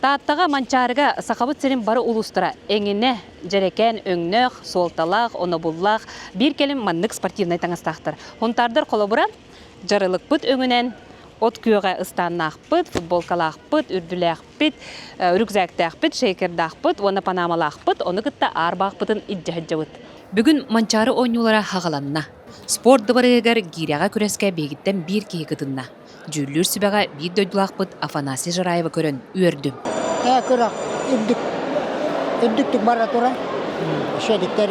Тааттаҕа Манчаарыга Сахабыт сирин бары улуустара эҥинэ, дьэрэкээн өҥнөөх, суолталаах, онобуллаах, биир кэлим маннык спортивнай таҥастаахтар. Хунтаардар холобура, дьарылыкпыт өҥүнэн от күөҕэ ыстааннаахпыт, футболкалаахпыт, үрдүлээхпит, рюкзактаахпыт, шейкердаахпыт уонна панамалаахпыт, ону кытта аар баахпытын илдьэ сылдьабыт. Бүгүн Манчаары оонньуулара хаҕаланна. Спорт дыбарыгар гиирэҕэ күрэскэ биһигиттэн биир киһи кытынна. Дьүүллүүр сүбэҕэ биир дойдулаахпыт Афанасий Жираевы көрөн үөрдүм. Ээ кыра үрдүк үрдүктүк бара турар. Шедиктэр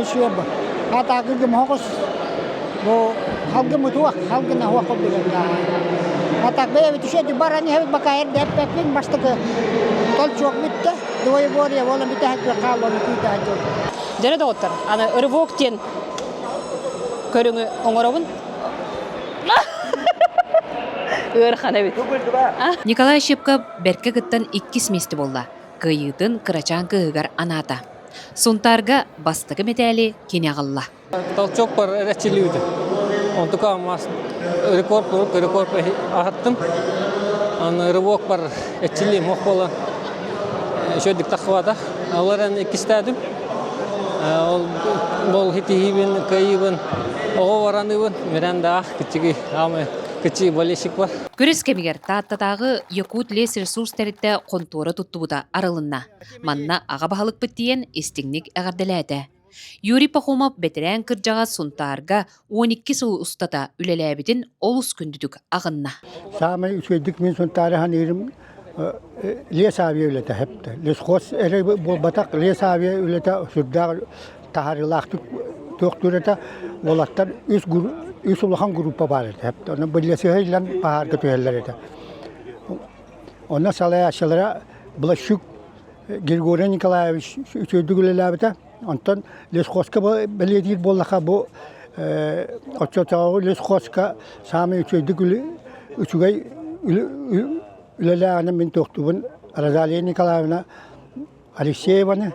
үсүө бу. Атаагы моҕус бу халгымыт уох халгына уох Атак бэйэбит үсүөдү баран иһэбит бака эрдэ эппэппин бастакы толчок бүттэ двоеборье буолан бүтэһик хаалланы күүтэ Дьэрэ доҕоттор, аны рывок диэн көрүҥү оҥоробун. Ыарахан эбит. Николай Щепка бэркэ кыттан иккис миэстэ буолла. Кыайыытын кырачаан кыыһыгар анаата. Сунтаарга бастакы мэтээли кини аҕалла. Толчок бар эрчиллибитэ. Онтука мас рекорд рекорд аһаттым. Аны рывок бар эрчиллиим ох буолан үчүгэйдик тахсыбата. Ол эрэн иккистээтим. Ол бол хитиһиибин, кыайыыбын, оҕо бараныыбын, Мирандаах кичиги аамы кичи болельщик бар. Күрэс кэмигэр Тааттатааҕы Якут лесресурс тэрилтэ хонтуора туттубута арылынна. Манна аҕа баһылыкпыт тиийэн истиҥник эҕэрдэлээтэ. Юрий Пахомов бэтэрээн кырдьаҕас Сунтаарга 12 сыл устата үлэлээбитин олус күндүтүк аҕынна. Саамай үчүгэйдик мин Сунтаары саныырым лес авиа үлэтэ хэптэ. Лесхоз эрэ буолбатах, лес авиа үлэтэ сүрдээх таһаарыылаахтык туохтуур этэ. Уолаттар үс, үс улахан группа баар этэ. Онно быллесыһа иллэн баһаарга түһэллэр этэ. Онно салайааччылара Блащук Григорий Николаевич үчүгэйдик үлэлээбитэ. Онтон лесхозка бэлиэтиир буоллаха бу оччотооҕу лесхозка саамай үчүгэйдик үчүгэй үлэлээҕинэн мин туохтуубун Розалия Николаевна Алексееваны.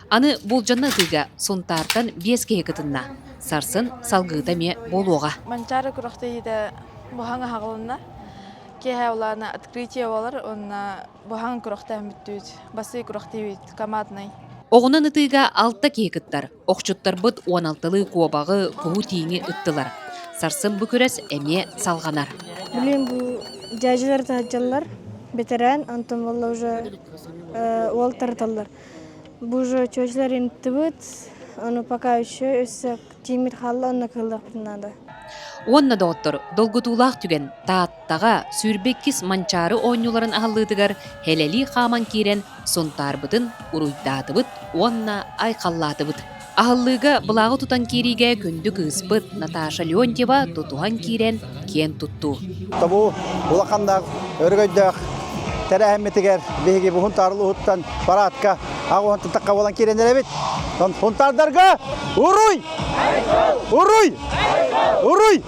Аны булдьанна ытыыга Сунтаартан биэс киһи кытынна. Сарсын салгыыта эмиэ буолуоҕа. Манчаары күрэхтэһиитэ буһаҥ аһаҕылынна. Киэһэ улаана открытие буолар уонна Баһаҥ күрэхтээн бүттүбүт. Басыы күрэхтиибит, команднай. Оҕунан ытыыга алта киһи кыттар. Охчуттарбыт уон алталыы куобаҕы, куһу тииҥи ыттылар. Сарсын бу күрэс эмиэ салҕанар. Блин, бу дьээдьэлэр таһырдьаллар, бэтэрээн, онтон буолла уже уол тараталлар. Бу уже чүөчэлэр ыттыбыт, ону пока еще өссө тииммит хаалла, онно кыһыллыахпытын наада. Уонна доҕоттор, долгутуулаах түгэн Тааттаҕа 22 Манчаары оонньууларын аһыллыытыгар һэлэлии хааман киирэн Сунтаарбытын уруйдаатыбыт уонна айхаллаатыбыт. Аһыллыыга былааҕы тутан киириигэ күндү кыыспыт Наташа Леонтьева тутуһан киирэн киэн туттуу. Бу улаханнаах өрөгөйдөөх тэрээһиммитигэр биһиги бу Һунтаар улууһуттан парадка аҕуһан тахха буолан киирэн эрэбит. Һунтаардарга уруй! Уруй! Уруй!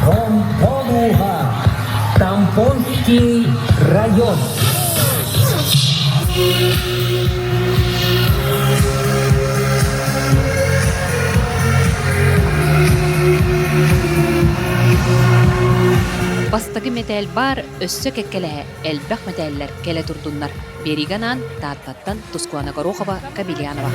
Помпонуга, Тампонский район. Бастакы мэтээл баар, өссө кэккэлэһэ элбэх мэтээллэр кэлэ турдуннар. Биэриигэ анаан Тааттаттан Тускуана Горохова, Кабельянова.